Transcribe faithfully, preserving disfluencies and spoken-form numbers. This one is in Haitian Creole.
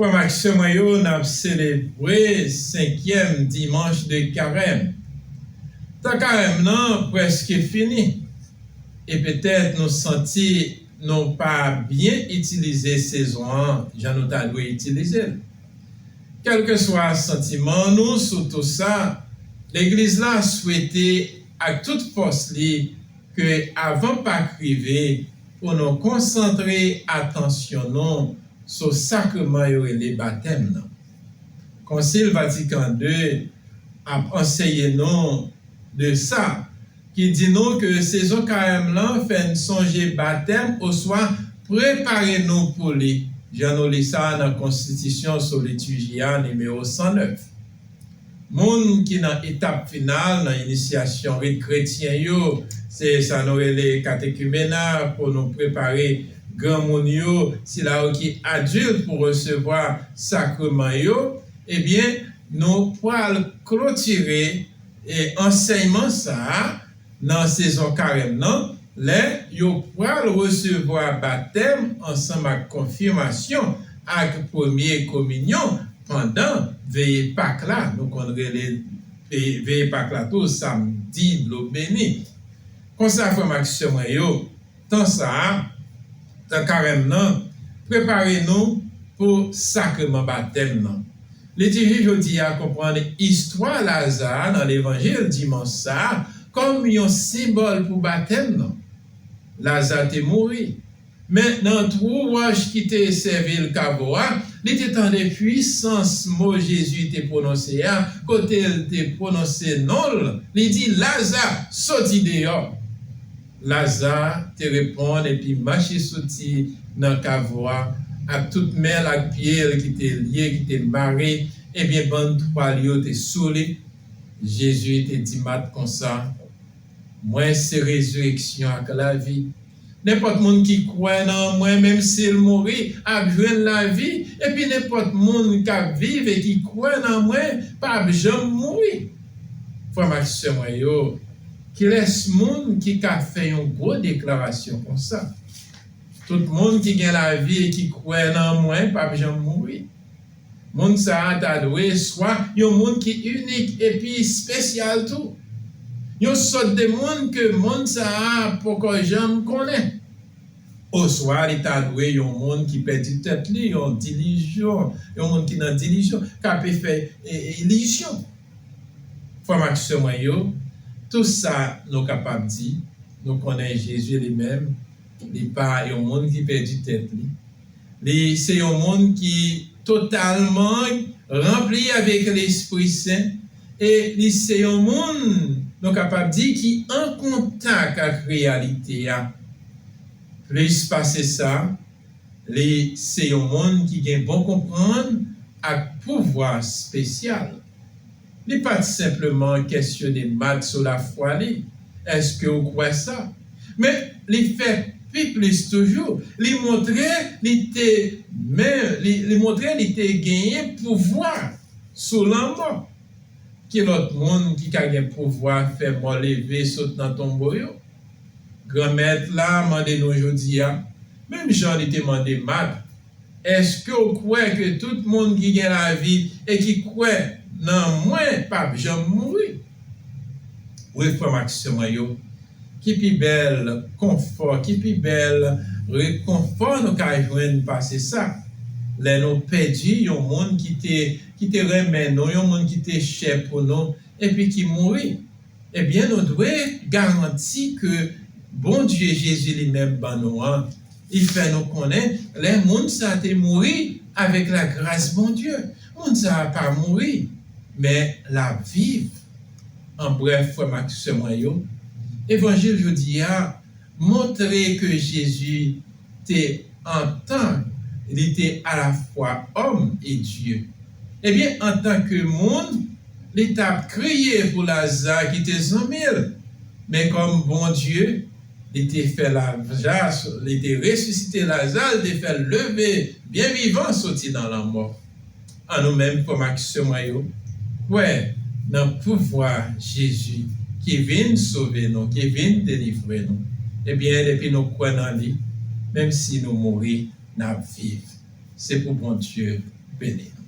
Frè m ak sè mwen yo, n ap selebre senkyèm dimanch de Karèm. Tan Karèm nan prèske fini, e petèt nou santi nou pa byen itilize sezon an jan nou ta dwe itilize l. Kèlkeswa santiman nou sou tou sa, Legliz la swete ak tout fòs li ke avan Pak rive, pou nou konsantre atansyon nou sou sakreman yo rele batèm nan. Konsil Vatikan de ap anseye nou de sa, ki di nou ke sezon Karèm lan fè n sonje batèm oswa prepare nou pou li, jan nou li sa nan Konstitisyon sou Litiji a nimewo san nèf. Moun ki nan etap final nan inisyasyon rit kretyen yo, se sa nou rele katechumena, pou nou prepare granmoun yo, sila yo ki adilt pou resevwa sakreman yo, ebyen, nou pral klotire, e, ansèyman sa a nan sezon Karèm nan, lè yo pral resevwa batèm ansanm ak konfimasyon ak premye kominyon pandan veye Pak la, nou konn rele veye, veye Pak la tou, samdi dlo beni. Konsa, frè m ak sè mwen yo, tan sa a, tan Karèm nan, prepare nou pou sakreman batèm nan. Litiji jodi a konprann istwa Laza nan Levanjil dimanch sa a kòm yon senbòl pou batèm nan. Laza te mouri, men nan twou wòch ki te sèvi l kavo a, li te tande pwisans mo Jezi te pwononse a, kote l te pwononse non l, li di, "Laza, soti deyò!" Laza te reponn epi mache soti nan kavo a, ak tout men l ak pye l ki te lye, ki te mare, ebyen bann twal yo te sou li. Jezi te di Mat konsa, "Mwen se rezireksyon ak lavi. Nenpòt moun ki kwè nan mwen, menm si l mouri, ap jwenn lavi, epi nenpòt moun k ap viv e ki kwè nan mwen, p ap janm mouri." Frè m ak sè mwen yo, kilès moun ki ka fè yon gwo deklarasyon konsa? Tout moun ki gen lavi e ki kwè nan mwen p ap janm mouri. Moun sa a ta dwe swa yon moun ki inik epi espesyal tou. Yon sòt de moun ke monn sa a poko janm konnen. Oswa li ta dwe yon moun ki pèdi tèt li, yon dilijyon, yon moun ki nan dilijyon, k ape fè, e, e, ilijyon. Frè m ak sè mwen yo, tou sa nou kapab di, nou konnen Jezi li menm, li pa yon moun ki pèdi tèt li. Li se yon moun ki totalman ranpli avèk Lespri Sen, e li se yon moun, nou kapab di, ki an kontak ak reyalite a. Plis pase sa, li se yon moun ki gen bon konprann ak pouvwa espesyal. Li pa t senpleman kesyone Mat sou lafwa li, "Èske w kwè sa?" Men, li fè pi plis toujou. Li montre li te men, li, li montre li te genyen pouvwa sou lanmò. Ki lòt moun ki ka gen pouvwa fè mò leve sot nan tonbo yo? Granmèt la mande nou jodi a, menm jan li te mande Mat, "Èske w kwè ke tout moun ki gen lavi e ki kwè nan mwen p ap janm mouri?" Wi, frè m ak sè mwen yo, ki pi bèl konfò, ki pi bèl rekonfò nou ka jwenn pase sa? Lè nou pèdi yon moun ki te, ki te renmen nou, yon moun ki te chè pou nou, epi ki mouri. Ebyen, nou dwe garanti ke Bondye, Jezi li menm ban nou an, li fè nou konnen lè moun sa a te mouri avèk lagras Bondye. Moun sa a pa mouri, men l ap viv. An brèf, frè m ak sè mwen yo, evanjil jodi a montre ke Jezi te antan li te alafwa òm e Dye. Ebyen, antanke moun, li t ap kriye pou Laza ki te zanmi l. Men kòm Bondye, li te fè Laza, li te resisite Laza, li te fè l leve byen vivan soti nan lanmò. An nou menm, frè m ak sè mwen yo, kwè nan pouvwa Jezi ki vin sove nou, ki vin delivre nou. Ebyen, depi nou kwè nan li, menm si nou mouri, n ap viv. Se pou Bondye beni.